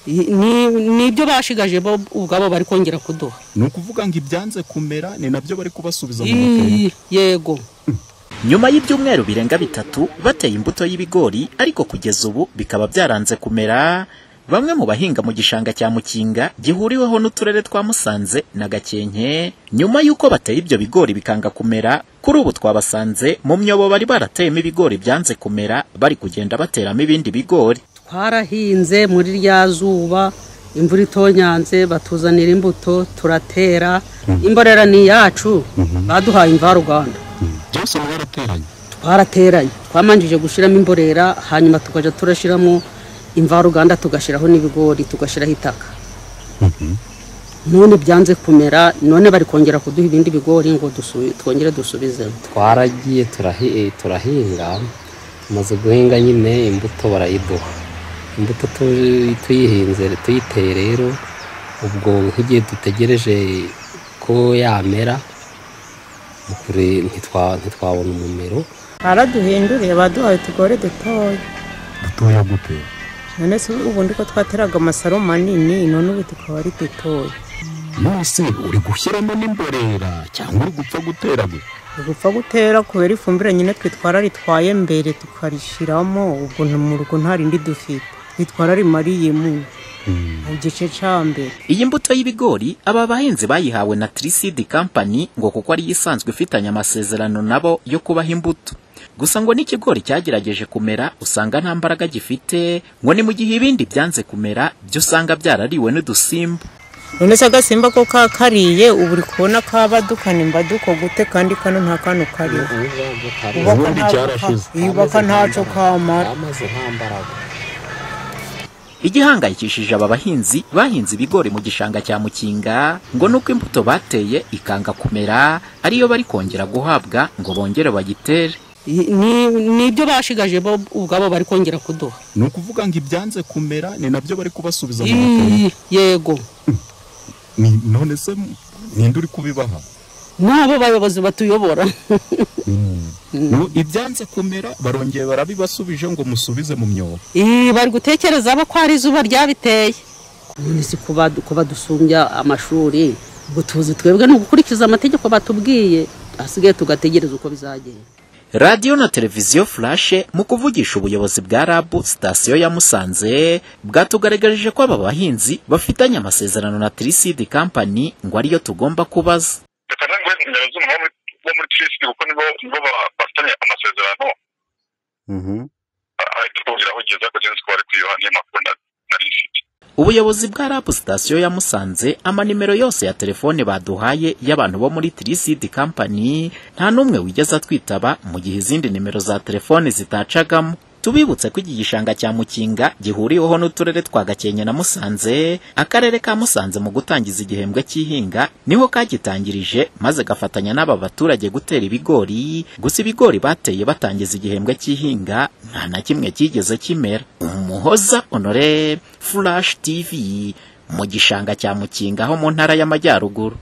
Nibyo bashigaje bo ubwabo bari kongera kuduha. Ni ukuvuga ngo ibyanze kumera ni nabyo bari kubasubiza mu mutwe. Yego. Nyuma y'ibyumweru birenga 3 bateye imbuto y'ibigori, ariko kugeza ubu bikaba byaranze kumera. Bamwe mu bahinga mu gishanga cya Mukinga gihuriweho n'uturere twa Musanze na Gakenke, nyuma y'uko bateye ibyo bigori bikanga kumera, kuri ubu twabasanze mu myobo bari barateyemo ibigori byanze kumera, bari kugenda bateramo ibindi bigori. Twarahinze muri rya zuba, imvura itonyanze, batuzanira imbuto turatera. Imborera ni yacu, baduhaye imvaruganda. Byose mwarateranye? Twarateranye, twamanjije gushiramo imborera, hanyuma tukaja turashiramo imvaruganda, tugashiraho n'ibigori, tugashiraho itaka. None byanze kumera, none bari kongera kuduha ibindi bigori ngo twongere dusubizemo. Twaragiye turahinga, tumaze guhinga nyine imbuto barayiduha. Imbuto tuyihinze tuyiteye rero, ubwo nk'igihe dutegereje ko yamera, ntitwabona umumero. Baraduhinduriye, baduhaye utugore dutoya. Dutoya gute? None se ubundi ko twateraga amasaro manini, none ubu tukaba ari dutoya. Nose uri gushyiramo n'imborera cyangwa uri gupfa gutera gute? Gupfa gutera kubera ifumbire nyine twitwara ritwaye mbere tukarishiramo, ubwo mu rugo nta rindi dufite, twitwara rimariye mu gice cya mbere. Iyi mbuto y'ibigori aba bahinzi bayihawe na Tricid Company ngo kuko ari isanzwe ifitanye amasezerano nabo yo kubaha imbuto. Gusa ngo n'ikigori cyagerageje kumera usanga nta mbaraga gifite, ngo ni mu gihe ibindi byanze kumera byo usanga byarariwe n'udusimba. None se agasimba ko kakariye ubu uri kubona kabadukana imbaduko gute, kandi kano nta kantu kariho. Ubundi cyarashize. Yubaka ntaco kamara. Igihangayikishije aba bahinzi bahinze ibigori mu gishanga cya Mukinga ngo nuko imbuto bateye ikanga kumera, ariyo bari kongera guhabwa ngo bongere bagitere. Nibyo bashigaje bo ubwabo bari kongera kuduha. Ni ukuvuga ngo ibyanze kumera ni nabyo bari kubasubiza mu mutwe. Yego. None se ninde uri kubibaha? Nabo bayobozi batuyobora. Ibyanze kumera barongeye barabibasubije ngo musubize mu myobo. Bari gutekereza ko ari izuba ryabiteye. None se kuba dusumbya amashuri, ubwo tuzi twebwe no gukurikiza amategeko batubwiye, asigaye tugategereza uko bizagenda. Radio na televiziyo Flash mu kuvugisha ubuyobozi bwa RAB sitasiyo ya Musanze bwatugaragarije ko aba bahinzi bafitanye amasezerano na Tricid Company ngo ariyo tugomba kubaza. Reka ntange nimero z'umuntu wo muri Tricid kuko nibo bafitanye amasezerano. Ahita akubwira aho ugeze, ariko sinzi ko bari kuyiha niyo makuru nari mfite. Ubuyobozi bwa RAB sitasiyo ya Musanze amanimero yose ya telefone baduhaye y'abantu bo muri Tricid Company nta n'umwe wigeze atwitaba, mu gihe izindi nimero za telefone zitacagamo. Tubibutse ko iki gishanga cya Mukinga gihuriweho n'uturere twa Gakenke na Musanze. Akarere ka Musanze mu gutangiza igihembwe cy'ihinga niho kagitangirije, maze gafatanya n'aba baturage gutera ibigori. Gusa ibigori bateye batangiza igihembwe cy'ihinga nta na kimwe kigeze kimera. Umuhoza Honore, Flash TV, mu gishanga cya Mukinga ho mu ntara y'Amajyaruguru.